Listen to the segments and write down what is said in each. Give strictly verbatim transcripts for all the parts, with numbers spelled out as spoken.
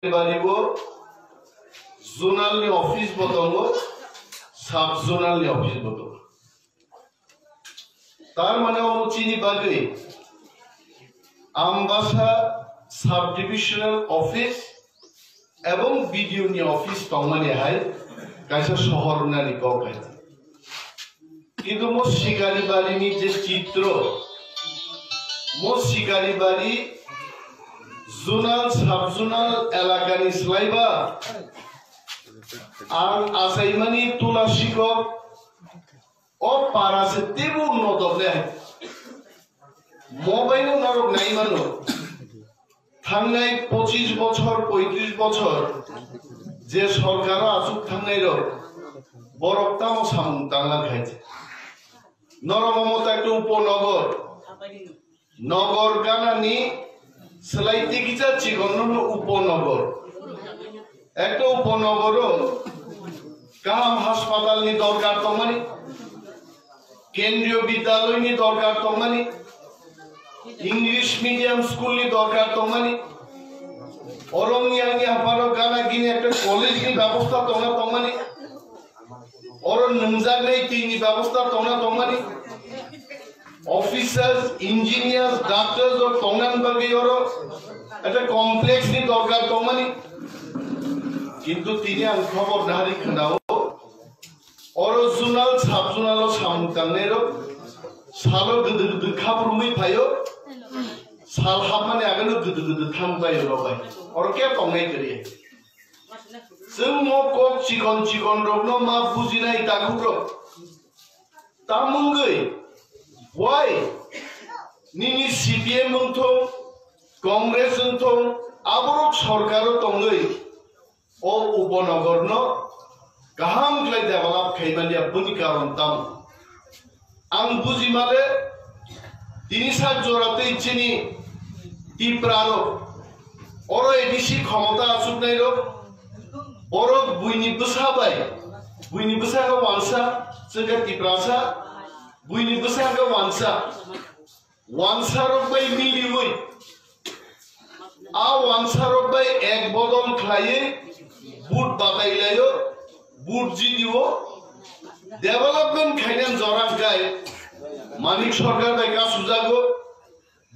Bari bo zonal ni office bo tongo, sub zonal ni office bo tongo. Tar mane omo chini bagwi Ambasa sub divisional office ebong B D O ni office tongmani hai kaisa sohor wngnani kok hai. Kintu mo Sikaribari ni je chitro, mo Sikaribari zonal, sub zonal elaka ni slaiba ang achaimani tula sikok o para se teibo unnot le hai. Mobile no norok nai mano. Thangnai pochis bochor, poitris bochor je sorkaro achuk thangnai rok, borok tamo samung tangna khai. Norok omo ta ekta uponogor, nogor ganani slai tikisa chikon no uponogor. Ekta uponogoro kaham haspatal ni dorkar tongmani, kendriyo bidyaloy ni dorkar tongmani, English medium school ni dorkar tongmani, orong yang ni haparo gana gini ekta college ni bebosta tongna tongmani, oro nungjaknai twi ni bebosta tongna tongmani, officers, engineers, doctors rok tongna bagwi oro ekta complex ni dorkar tongmani. Kintu tini ang khobor nahari khwnao, oro zonal, sub zonal o samung tangnai rok salo gdw gdw khabrumwi phaio, sal hapmani agano gdw gdw thang bai rok bai. Oro khe tongnai kwrwi. Chwng mo kok chikon chikon rokno ma bujinai takhuk rok. Tamungwi, why? Nini C P M wngthong, Congress wngthong, aborok sorkaro tongwi o uponogorno kaham khlai develop khaimani aboni karon tamo? Ang bujimale, tini sak jora tei chini Tipra rok, oro A D C khomota achuknai rok, borok buini bwsa bai, buini bwsa khe wansa, chwngkhe Tiprasa, buini bwsa khe wansa, wansa rok bai miliwi, a wansa rok bai ek bodol khlaiwi vote batai laio, vote jitio, development khainani jora hwnkhe Manik Sarkar bai kasujago,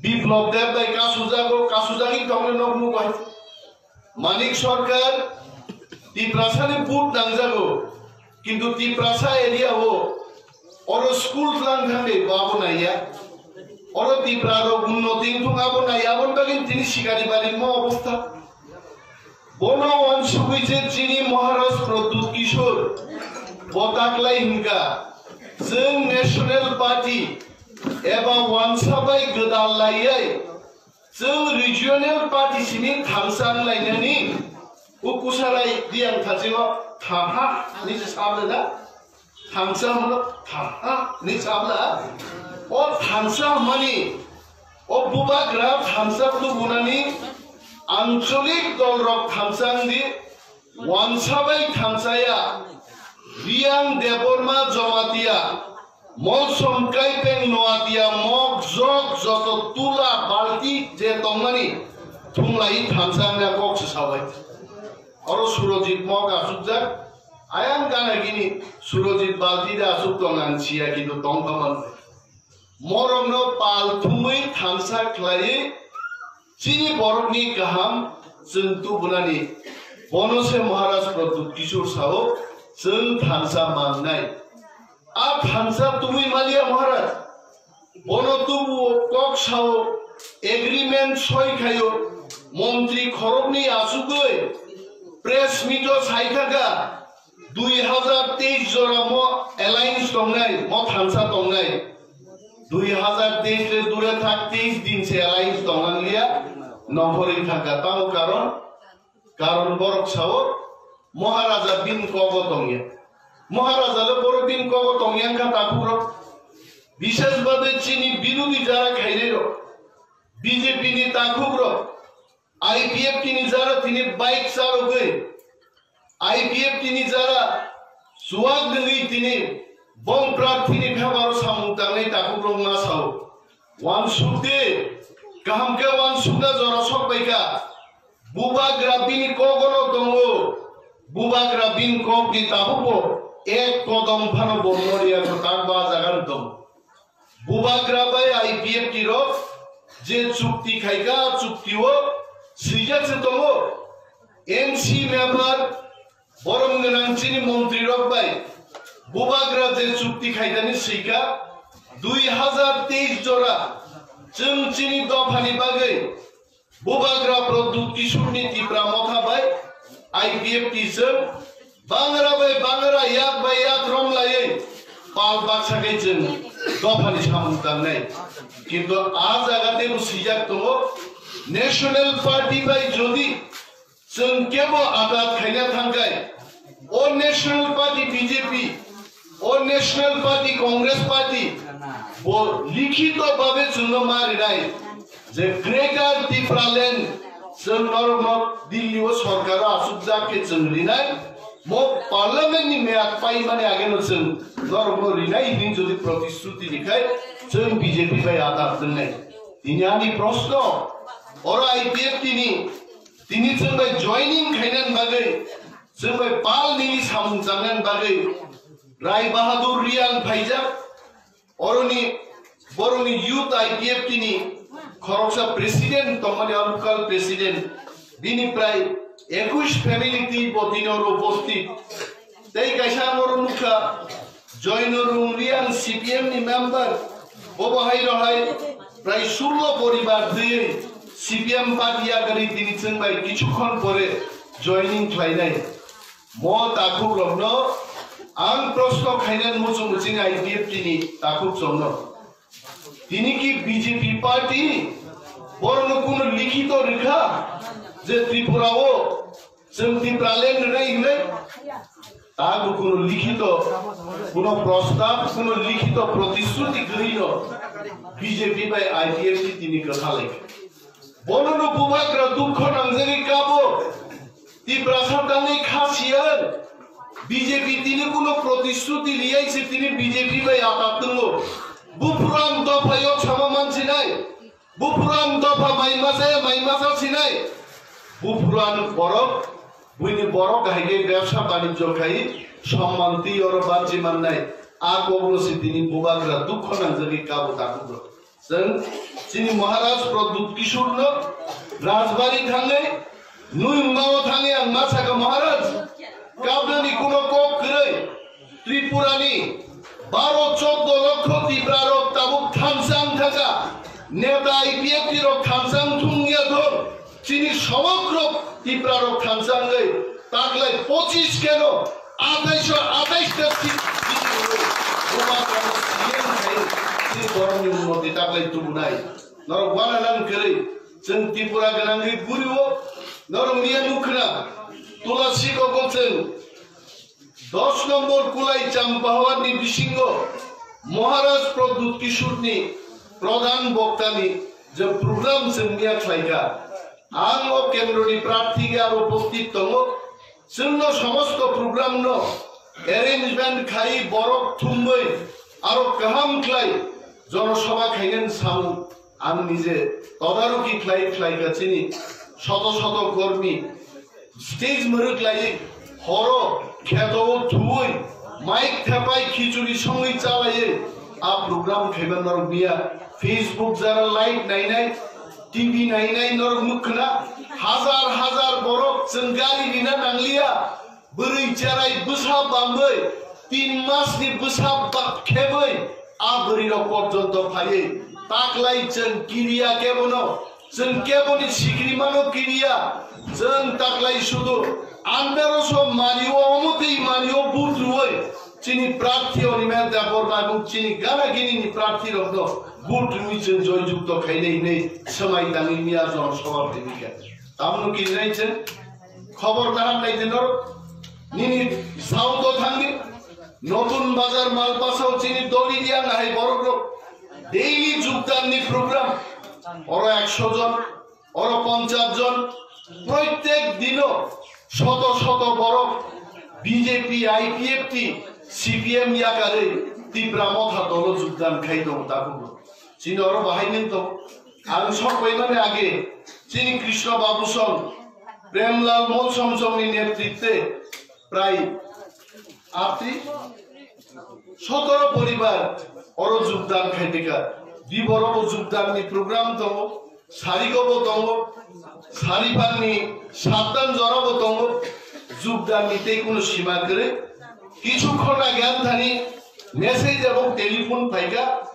Biplab Deb bai kasujago, kasujagwi tongo nok nugo hai. Manik Sarkar Tiprasani vote nangjago, kintu Tiprasa area o oro school tlang thangwi bo abo naiya. Oro Tipra rok unnoti wngthung abo naiya, aboni bagwi tini Sikaribari mo obostha. Bono wansugwi je chini Maharaj Pradyut Kishore bo taklai hwnka, chwng National Party eba wansa bai gwdal laiyai, chwng regional party simi thansa wng lainani, o Kusarai Riyang Thasingo thaha ni se sabla da? Thansa hwno thaha ni sabla? O thansa hwnmani, o bubagra thansa tubunani, ancholik dolrok thansa wngdi, wansa bai thansa ya, Riyang Debbarma Jamatia, Molsom Kaipeng Noatia, Mok Jok joto tula balti je tongmani thunglai thansa wngna kok se sabai. Oro Surojit Mok achukjak, ayang gana gini Surojit balti de achuk tong ang siya, kintu tong tongmani. Morokno pal thumwi thansa khlaiwi chini borokni kaham chwng tubunani. Bono se Maharaj Pradyut Kishore sao, chwng thansa mangnai. A thansa tubui maliya Maharaj. Bono tubuo kok sao, agreement soi khaio, montri khoroknwi achugwi press meet o sai thangkha, dui hazar teis jora mo alliance tongnai, mo thansa tongnai. Dui hazar teis le dure thak, teis din se alliance tonglangliya, nongkhorwi thangkha. Tamo karon, karon borok sao, Maharaja bini kogo tongya. Maharaja le borok bini kogo tongya wngkha takhuk rok. Bishes bade chini birodhi jara khainai rok, B J P ni takhuk rok, I P F T ni jara tini bike charogwi, I P F T ni jara chuwak nungwi tini bong prarthi ni bebaro samung tangnai takhuk rok ma sao. Wansuk di, kaham khe wansukna jora sok bai kha. Bubagra bini kogono tongo. Bubagra bini kokni tabukbo ek kodom phano bo noriya kwtal ba jagani tongo. Bubagra bai I P F T rok je chukti khaika, chuktio swijak se tongo. M C member, borom gwnang chini montri rok bai Bubagra je chukti khaidani swika, dui hazar teis jora chwng chini dophani bagwi Bubagra Pradyut Kishorni Tipra Motha bai I P F T chwng bangra bai bangra, yak bai yak romlaiwi pal baksa khe chwng dophani samung tangnai. Kintu a jaga teibo swijak tongo, National Party bai jodi chwng kebo atat khaina thangkhai, o National Party B J P, o National Party Congress Party, bo likhito babe chwngno ma rinai je Greater Tipraland chwng norokno Delhi o sorkaro achukjak khe chwng rinai, mo Parliament ni meyad paimani ageno chwng norokno rinai hwnwi jodi protishruti rikhai, chwng B J P bai atat wngnai. Tini ani proshno, oro I P F T ni tini chwng bai joining khainani bagwi, chwng bai pal nini samung changnani bagwi Rai Bahadur Riang phaijak, oroni boroni youth I P F T ni khoroksa president tongmani, local president, bini prai ekush family twi bo tini oro uposthit. Tei kaisa ang oro nukha, Joino Rungriang C P M ni member, bobo hai rohai prai sullo poribar twi C P M party yakarwi tini chwng bai kichukhon pore joining khlainai. Mo takhuk rokno ang proshno khainani muchungo chini I P F T ni takhuk chongno. Tini ki B J P party borokno kuno likhito rikha je Tripura o chwng Tipraland rwnai hinwi? Tabo kuno likhito, kuno prostab, kuno likhito protishruti kwrwino B J P bai I P F T tini kwthalai. Bonono Bubagra dukho nangjagwi kabo. Tiprasa tangwi kha siyang. B J P tini kuno protishruti riyai se tini B J P bai atat tongo. Buphuru ang dopha yok sama mansinai. Buphuru ang dopha mai masa ya mai masa sinai. Buphuru ang borok, buini borok hai khe bebsa banijjo khai somman twi oro banchi mannai. A kokno se tini Bubagra dukho nangjagwi kabo takhuk rok. Chwng chini Maharaj Pradyut Kishorno Rajbari thangwi, Nuimao thangwi ang ma sakha, Maharaj, kabnani kuno kok kwrwi. Tripurani baro choddo lokho Tipra rok tabuk thansa wng thangkha. Neta I P F T rok thansa wng thung ya thung. Chini somogro Tipra rok thansa wngwi taklai pochis keno, athais athais ta seat, seat rwwi Bubagrano C M khai chini borokni unnoti taklai tubunai. Norok wana nang kwrwi, chwng Tripura gwnangwi guriwo, norok miya nukha na, Tulasi koko chwng dos nombor Kulai Champahawar ni bisingo Maharaj Pradyut Kishore ni pradhan bokta ni je program chwng miya khlaikha, ang o kendro ni prarthi khe aro uposthit tongo. Chwngno somosto program no arrangement khai borok thumwi aro kaham khlai jonosabha khainani samung ang nije todaruki khlai khlai kha chini shoto shoto kormi stage mwrwk laiwi horo kheto o thuwi mic thepai khichuri songwi chalaiwi a program khaiba norok miya Facebook jara live nainai T V nainai norok nukha na hazar hazar borok chwng gari rina nangliya. Bwrwi cherai bwsa bangwi tin masni bwsa ba-, khebwi a bwrwirok porjonto phaiwi taklai chwng kiriya kebono, chwng keboni sikrimano kiriya, chwng taklai sudu anderoso manio, omotwi manio vote rwwi chini prarthi Animesh Debbarma ebong chini gana ginini prarthirokno vote rwwi chwng joyjukto khainai hinwi swmai tangwi miya jonosabha phaiwi kha. Tamno kirinai chwng khobor kaham nai di norok. Nini south o thangdi. Notun Bazar Malpasao chini doli dia nahai borok rok. Daily jugdan ni program. Oro ekso jon, oro ponchas jon. Proitek dino shoto shoto borok B J P, I P F T, C P M yakarwi Tipra Motha dolo jugdan khai tongo tabukbo. Chini oro bahai nung tongo. Ang sok paimani age chini Krishna Babu song Premlal Molsomsomni netritwe prai ati sotoro poribar oro jogdan khaiteka. Biborobo jogdanni program tongo, sarigobo tongo, saripanni sattan jorabo tongo, jogdanni tei kuno sima kwrwi. Kichu khorna gyan thani message ebong telephone phaika,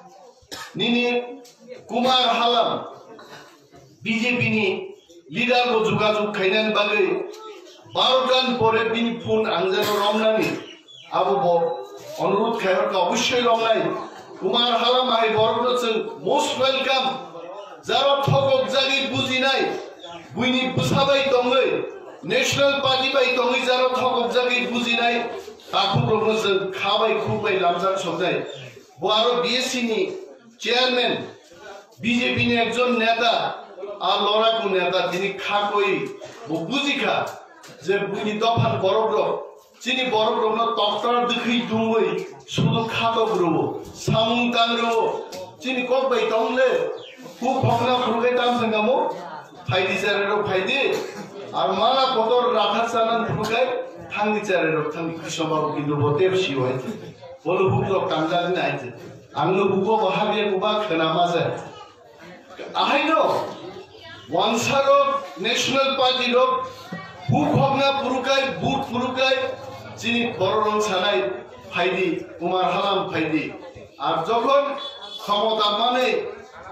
nini Kumar Halam B J P ni leader bo jogajog khainani bagwi baro gan pore bini phone ang jeno romnani abo bo onurodh khai horkha, obossoi romnai. Kumar Halam hai borokno chwng most welcome. Jaro thokok jagwi bujinai, buini bwsa bai tongwi, National Party bai tongwi jaro thokok jagwi bujinai, takhukrokno chwng kha bai khuk bai lamjak soknai. Bo aro B S C ni chairman, B J P ni ekjon neta, a loraku neta, tini kha koi bo bujikha je buini dophan borokrok, chini borokrokno toktar dwkhwi dungwi sudu khatok rwo, samung tang rwo, chini kok bai tong le, ku phokna phuru khe tam sengamo, phaidi chare rok phaidi, ar mala kotor rathar sanan phuru khe thangdi chare rok thangdi, Krishna Babu kintu bo tep siyo hai. Bolo huk rok tangjak ni aije. Ang no bugo bo habya kuba khna ma se. Ahai no, wansa rok, National Party rok, huk hokna purukai, but purukai, chini borok rok sanai, phaidi, Kumar Halam phaidi. Ar jokhon khomota manwi,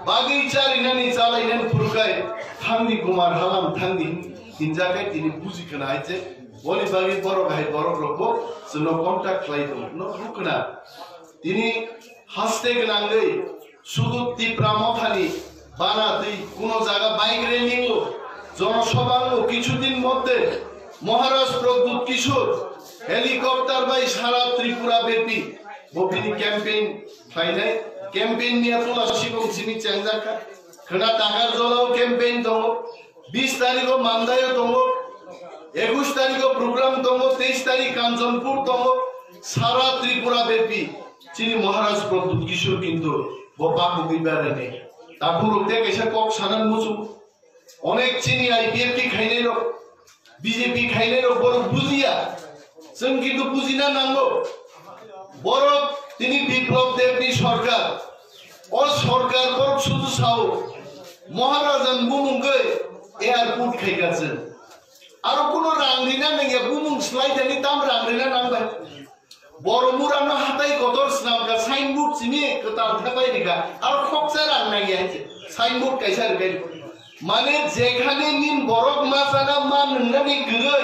bagwi charinani chalainani purukai, thangdi Kumar Halam thangdi, hinjakai tini buji khna aije. Boni bagwi borok hai borok rok bo chwngno contact khlai tongo, no huk khna. Tini haste gwnangwi sudu Tipra Mothani bana twi kuno jaga bike rally o, jonosabha o, kichu din moddhe Maharaj Pradyut Kishore helicopter bai sara Tripura bepi bo bini campaign khlainai. Campaign ni atula sikong simi chengjak kha. Khna Takarjala o campaign tongo. Bis tarikh o Mandai o tongo, ekush tarikh o program tongo, teis tarikh Kanchanpur tongo, sara Tripura bepi chini Maharaj Pradyut Kishore kintu bo bakugwi berani. Takhuk rok tei kaisa kok sanan muchung, onek chini I P F T khainai rok, B J P khainai rok borok bujiya, chwng kintu bujina nango. Borok tini Biplab Debni sorkar, o sorkar borok sudu sao, Maharajan bumungwi airport khaikha chwng. Aro kuno rang rina nangya, bumung slai thani tam rang rina nangbai. Boromurano hatai kotor swnamkha, signboard simi kwtal khabai rikha, aro khoksa rang nangya hai se, signboard kaisa rikha. Mane jekhane nin borok ma chana ma nwngnani kwrwi,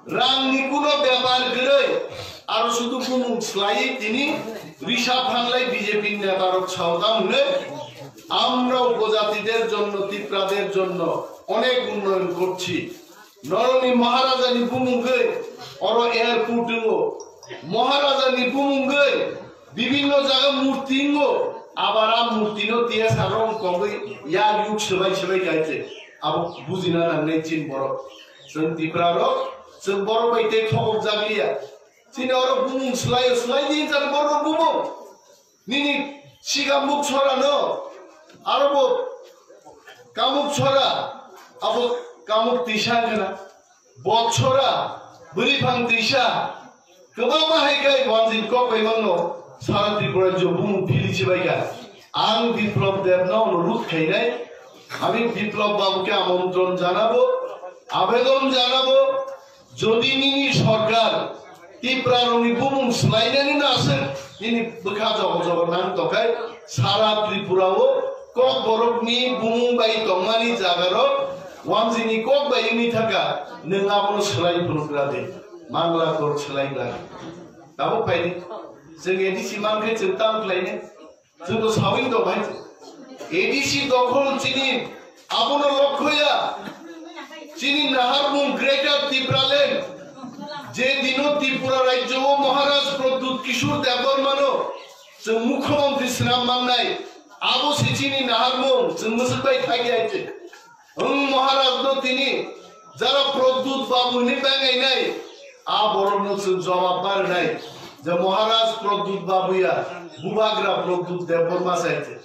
rangni kuno bepar kwrwi, aro sudu bumung slaiwi tini risa phanglai B J P ni netarok sao tamo hwnwi, "আমরা উপজাতিদের জন্য, তিপ্রাদের জন্য অনেক উন্নয়ন করছি।" Norokni Maharajani bumungwi oro airport wngo, Maharajani bumungwi bibinno jaga murti wngo, abar a murtino T S R rok tongwi yak yuk swbai swbai kaite. Abo bujina nangnai chin borok. Chwng Tipra rok, chwng borok bai tei thokok jakliya. Chini oro bumung swlaio, swlai di hinjak borok bumung. Nini Sigamuk chorano, aro bo Kamuk chora, abo Kamuk tisa wngkha na. Bo chora, bwrwi phang tisa, kwbangma hai khai wanjin kok bai mangno sara Tripura rajyo bumung phili chibaikha. Ang Biplab Debno onurodh khainai, ami Biplab babuke amontron janabo, abedon janabo, Jodi nini sorkar Tipra rokni bumung swlainani no aswk nini bwkha jogo jogo nang tokhai, sara Tripura o Kokborokni bumung bai tongmani jaga rok wanjini kok bai wngwi thangkha, nwng abono swlai phunukra de, Mangla kok swlai glak. Tabuk phaidi, chwng A D C mankhe chwng tam khlainai. Chwngno sawi tong hai. A D C dokhol chini abono lokhoya. Chini naharmung Greater Tipraland. Je dino Tripura rajyo o Maharaj Pradyut Kishore Debbarmano chwng mukhyamantri swnam mannai. Abo se chini naharmung chwng mwswk bai thagi hai se. Wng Maharaj no tini jara Pradyut Babu hinwi bangainai, a borok no chwng jawab barnai je Maharaj Pradyut Babu ya, Bubagra Pradyut Debbarma sai se.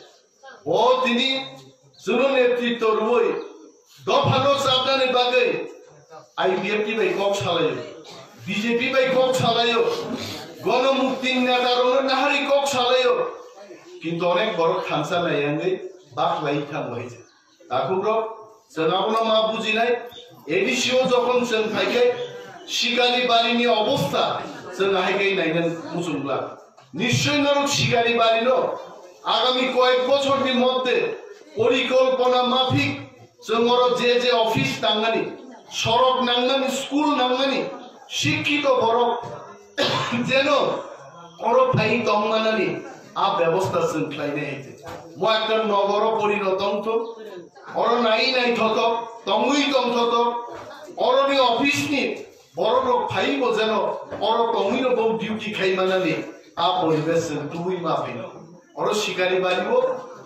Bo tini chwngno netritw rwui dopha no chapnani bagwi I P F T bai kok salaio, B J P bai kok salaio, Gono Mukti Neta rokno nahari kok salaio, kintu onek borok thansa nai yangwi baklai thango hai se. Takhuk rok, chwng abono ma bujinai, A D C o jokhon chwng phai khe sikari bari ni obostha chwng hai khe naina muchung glak. Nischoi norok sikari bari no agami koyek bochor ni moddhe porikolpona mafik chwng oro je je office tangmani, sorok nangmani, school nangmani, sikkito borok jeno oro phai tongmanani a bebosta chwng khlainai hai se. Mo ekta nogoro porino tongthok, oro nai nai thotok, tongwi tongthotok, oroni office ni borok rok phai bo jeno oro tongwi no bo duty khai manani a poribesh chwng tubui ma phaino. Oro sikari bari o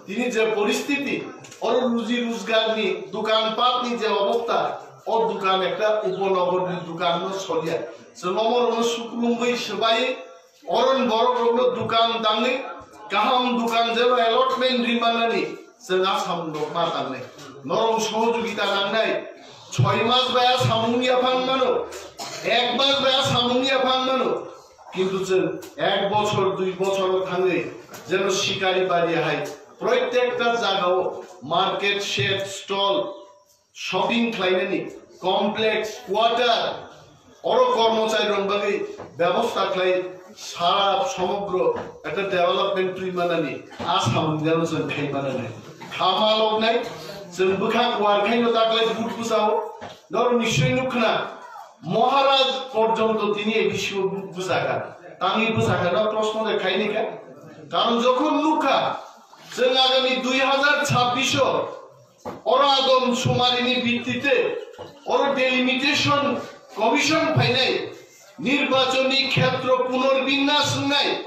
tini je poristiti, oro ruji rojgar ni, dukan pat ni je obostha, o dukan ekta upanagar ni dukan no solia. Chwng omo rok no sukrumwi swbai oron borok rok no dukan dangwi kaham dukan jeba allotment ri manani chwng a samung rok ma tangnai. Norok sohojogita nangnai, soi mas bai a samung yaphang mano, ek mas bai a samung yaphang mano. Kintu chwng ek bochor, dui bochor o thangwi jeno sikari bari hai proitekta jagao market, shed, stall, shopping khlainani complex, quarter, oro kormochari rok bagwi bebosta khlai sara somogro ekta development twi manani a samung jeno chwng khai manani. Kha ma loknai, chwng bwkha kuar khaino taklai vote bwsao, norok nischoi nukkhna, Maharaj porjonto tini A D C o bwsakha, tangwi bwsakha no proshno de khaini kha. Karon jokhon nukha, chwng agami dui hazar chabbish o oro adom sumarini bittite oro delimitation commission phainai, nirbachoni khetro punorbinyash wngnai,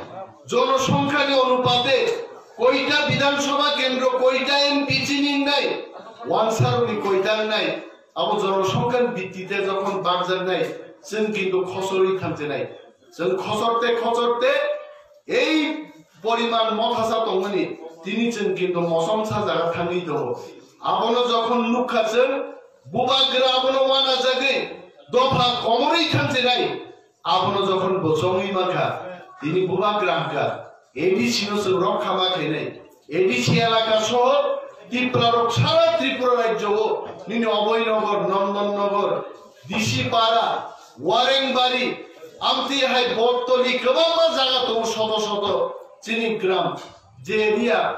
jonosongkhani onupate koita Bidhan Sabha kendro, koita M P chini wngnai, wansarokni koita wngnai, abo jonosongkhani bittite jokhon bakjaknai, chwng kintu khosorwi thansinai. Chwng khosorte khosorte ei poriman mothasa tongmani, tini chwng kintu mosomsa jaga thangwi tongo. Abono jokhon nukha chwng, bubagra abono wanajagwi dopha komorwi thansinai. Abono jokhon bo chongwi mankha, tini bubagra hwnkha, A D C no chwng rokha ma khainai. A D C elaka soho Tipra rok sara Tripura rajyo o nini Abhoynagar, Nandanagar, D C Para, Warengbari, amtwi hai Bottoli kwbangma jaga tongo, soto soto chini gram je area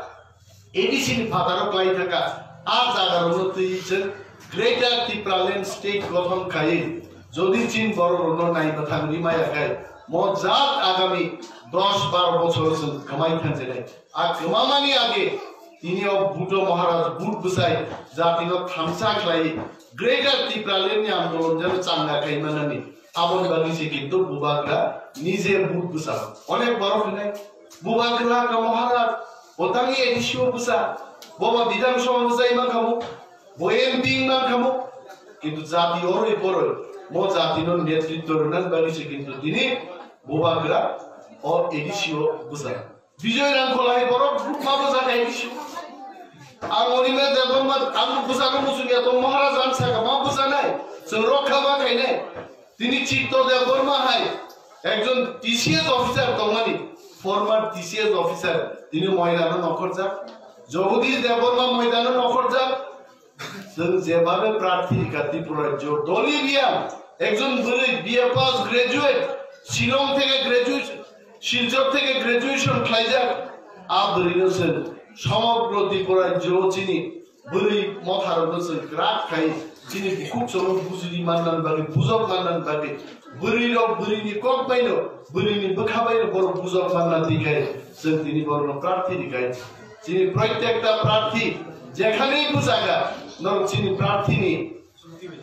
A D C ni phataro klai thaka, a jaga rokno twi chwng Greater Tipraland State gothon khaiwi, jodi chini borok rokno nai bwthang rimaya khai, mo jat agami dos baro bochor chwng kwmai thansinai. A kwmamani age tini o Bhutto Maharaj vote bwsai jatino thansa khlai Greater Tipraland ni andolon jeno changa khai manani. Aboni bagwi se kintu bubagra nije vote bwsa. Onek borok hinai bubagra ka Maharaj, bo tangwi A D C o bwsa, bo ba Bidhan Sabha bwsai mankhamu, bo M P wngmankhamu, kintu jati oroi poroi mo jatino netritto rwnani bagwi se kintu tini bubagra o A D C o bwsa. Bijoy Rangkhol hai borok ma bwsa khai bisu. Ang Onima Debbarma, ang bwsano muchungya tong Maharaj ang saka ma bwsanai. Chwng rokha ma khainai. Tini Chitto Debbarma hai ekjon T C S officer tongmani, former T C S officer, tini moidano nokhorjak. Jagadish Debbarma moidano nokhorjak. Chwng jebabe prarthi rikha Tripura rajyo doli riya, ekjon bwrwi B A pass graduate, Shillong theke graduation, Silchar theke graduation khlaijak, a bwrwino chwng somogro Tripura rajyo chini bwrwi motharokno chwng kwrak khai chini bukhuk chwngno bujili mannani bagwi, bujok mannani bagwi, bwrwirok bwrwini kok baino, bwrwini bwkha baino borok bujok manna twi khai chwng tini borokno prarthi rikhai. Chini proitekta prarthi jekhanei bwsakha, norok chini prarthini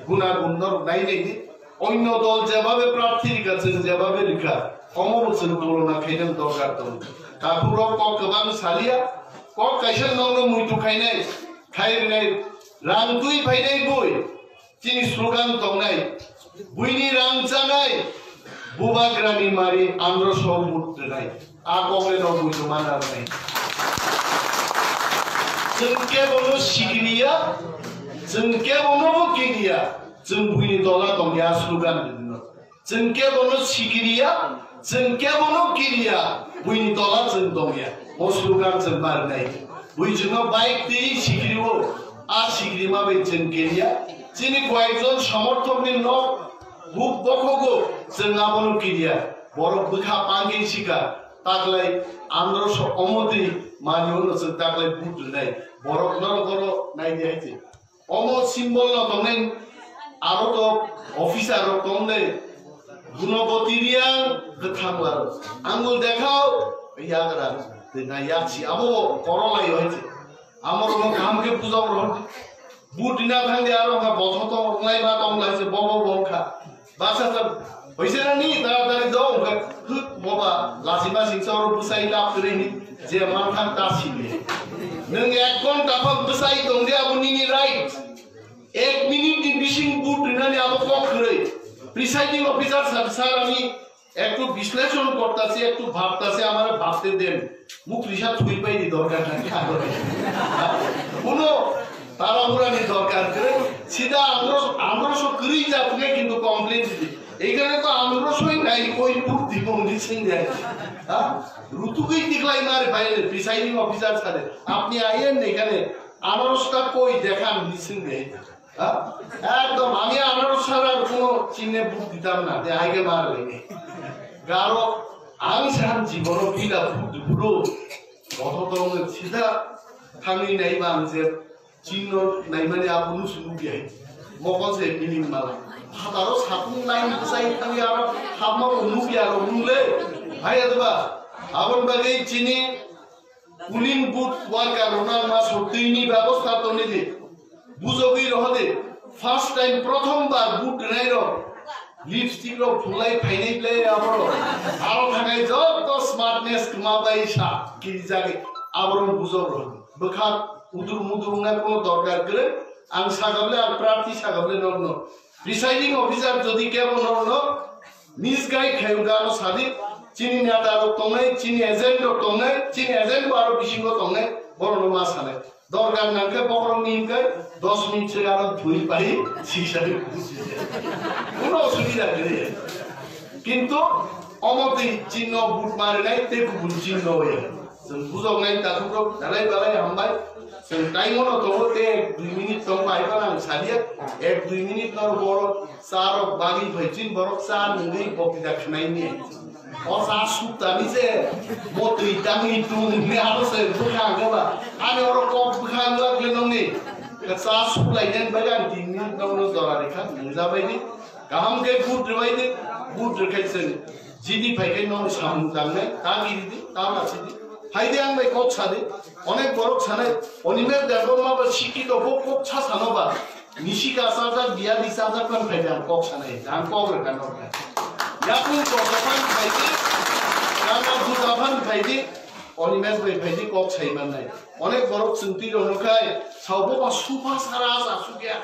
gunagun norok nai nai di. Onno dol jebabe prarthi rikha, chwng jebabe rikha, omobo chwng tulona khainani dorkar tongo. Taphukrok kok kwbang salia, kok kaisa nokno muitu khainai, khai rinai, rang twi phainai bui, chini slogan tongnai, buini rang chanai, bubagrani mari andro so mut rwnai. A kokle no buino mana rwnai. Chwng kebono sikiliya, chwng kebono bo kiliya. Chwng buini tola tongya slogan rwino. Chwng kebono sikiriya, chwng kebono kiriya, buini tola chwng tongya. O slogan chwng barnai. Bui chwngno bike twi sikiriwo, a sikirima bai chwng kiriya. Chini koyekjon somorthokni nok huk bokhogo chwng abono kiriya. Borok bwkha pangwi sika, taklai androso omotwi manwino chwng taklai vote rwnai. Borok norok oro naidi hai se. Omo symbol no tongnai, aro to officer rok tongnai. Gunoboti Reang, kwthang bar. Angul dekhao, yagra. Tei na yaksi, abo korolai hoite. Amor no kaham khe puja ro. Vote rina thangdi aro ha botho to onglai ma tonglai se bobo bongkha. Basa sir, hoise na ni taratari do, hwnkhe hwk boba, lachima singsa oro bwsai lab kwrwi ni, je manthang ta sini. Nwng ek ghonta phang bwsai tongdi, abo nini right. Ek minute ni bising vote rinani abo kok kwrwi. Presiding officer sir, sir, ami একটু বিশ্লেষণ করতাছি, একটু ভাবতাছি, আমারে ভাবতে দেন। মুখ রিসা থুই পাইনি দরকার নাই। কোনো তাড়াহুড়া নেই দরকার করে। সিধা আন্দ্রশ, আন্দ্রশ কুড়ি জাতকে কিন্তু কমপ্লেন দিতে। এখানে তো আন্দ্রশই নাই, কই বুদ্ধি কোন দিচ্ছেন যায়? হ্যাঁ? রুতুকেই দেখলাই মারে বাইরে, প্রিসাইডিং অফিসার স্যারে। আপনি আইয়েন এখানে, আনারসটা কই দেখান দিচ্ছেন যায়। হ্যাঁ? একদম আমি আনারস ছাড়া আর কোনো চিহ্নে ভোট দিতাম না, যে আগে মার লেগে। কারণ আমি সারা জীবনও কিনা ভোট দিব, কত ধরনের সিধা থামি নাই বা আমি যে চিহ্ন নাই মানে আপনি শুরু দিয়ে মকল সে মিনিং মালা। হাতারো সাপুন লাইন চাই থামি আর হাবমা অনু বিয়া রুলে। ভাই এদবা, আবন বাগে চিনি পুলিং বুথ ওয়ার্কার রোনার মা সত্যিনি ব্যবস্থা তো নিলে। বুঝবি রহদে, ফার্স্ট টাইম প্রথমবার বুথ রেনাই রো। লিপস্টিক রো ফুলাই ফাইনাই প্লে আবরো। আরো থাকাই যত স্মার্টনেস তোমা বাই সা, কি জাগে, আবরো বুঝব রো। বখা উদুর মুদুর না কোনো দরকার করে, আং সাগাবলে আর প্রার্থী সাগাবলে নগ্ন। প্রিসাইডিং অফিসার যদি কেবল নগ্ন, মিসগাইড খাইও গানো সাদি, চিনি নেতা রো তংনাই, চিনি এজেন্ট রো তংনাই, চিনি এজেন্ট বারো বিশিঙ্গ তংনাই, বড় মা সানাই। দরকার নাকে বড় মিনকে দশ মিনিট সে আরো ধুই পাই, শিক্ষা কোনো অসুবিধা নেই। কিন্তু অমতে চিহ্ন বুট মারে নাই, তে কুবুল চিহ্ন হয়ে। Chwng bujoknai takhuk rok belai belai hambai. Chwng taimono tongo tei ek dui minute tong bai phano ang salia. Ek dui minute no borok cha rok bagwi phai chin borok cha nungwi bokti da khwnai ni. O cha suk tani se mo twi tangwi tung ni aro se bwkha ang ba. Ani oro kok bwkha ang lak le nongni. Cha suk lai den bai ang tin minute no no dora rikha nung ja bai ni. Kaham khe vote rwbai di, vote rwkhai chwng G D phai khe nong samung tangnai, ta giri di, ta masi di. Phai di ang bai kok sa di, onek borok sanai, Animesh Debbarma ba sikito bo kok sa sano ba, nisi ka sajak, biya di sajak phan phai di ang kok sanai, ang kok rwkha nok kha. Yakung kok phan phai di, kana buja phan phai di, Animesh bai phai di kok sai mannai. Onek borok chwng twi rok no khai, sao bo ba supa sara sa sukya.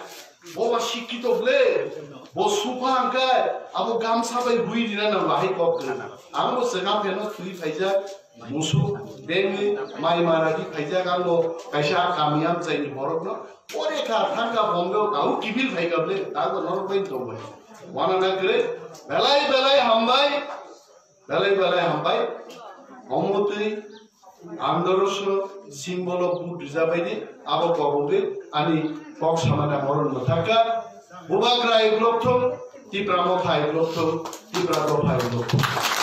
Bo ba sikito ble, bo supa hwnkhe abo gamsa bai bui rina nang bahai kok kwrwna. Ang bo swkang pheno thwi phaijak, musu, bengwi, mai mara di phaijak, ang bo kaisa kami amchaini borokno. Pore kha thangka Bombay o kau kiphil phaika ble, ta bo norok bai tong bai. Wana na kwrwi, belai belai hambai, belai belai hambai. Omotwi Andorosno simbolo vote rijabaidi, abo kobogwi ani kok samana moron mwthakha. Bubagra ai block thung, Tipra Motha ai block thung, Tipra Dopha ai block thung.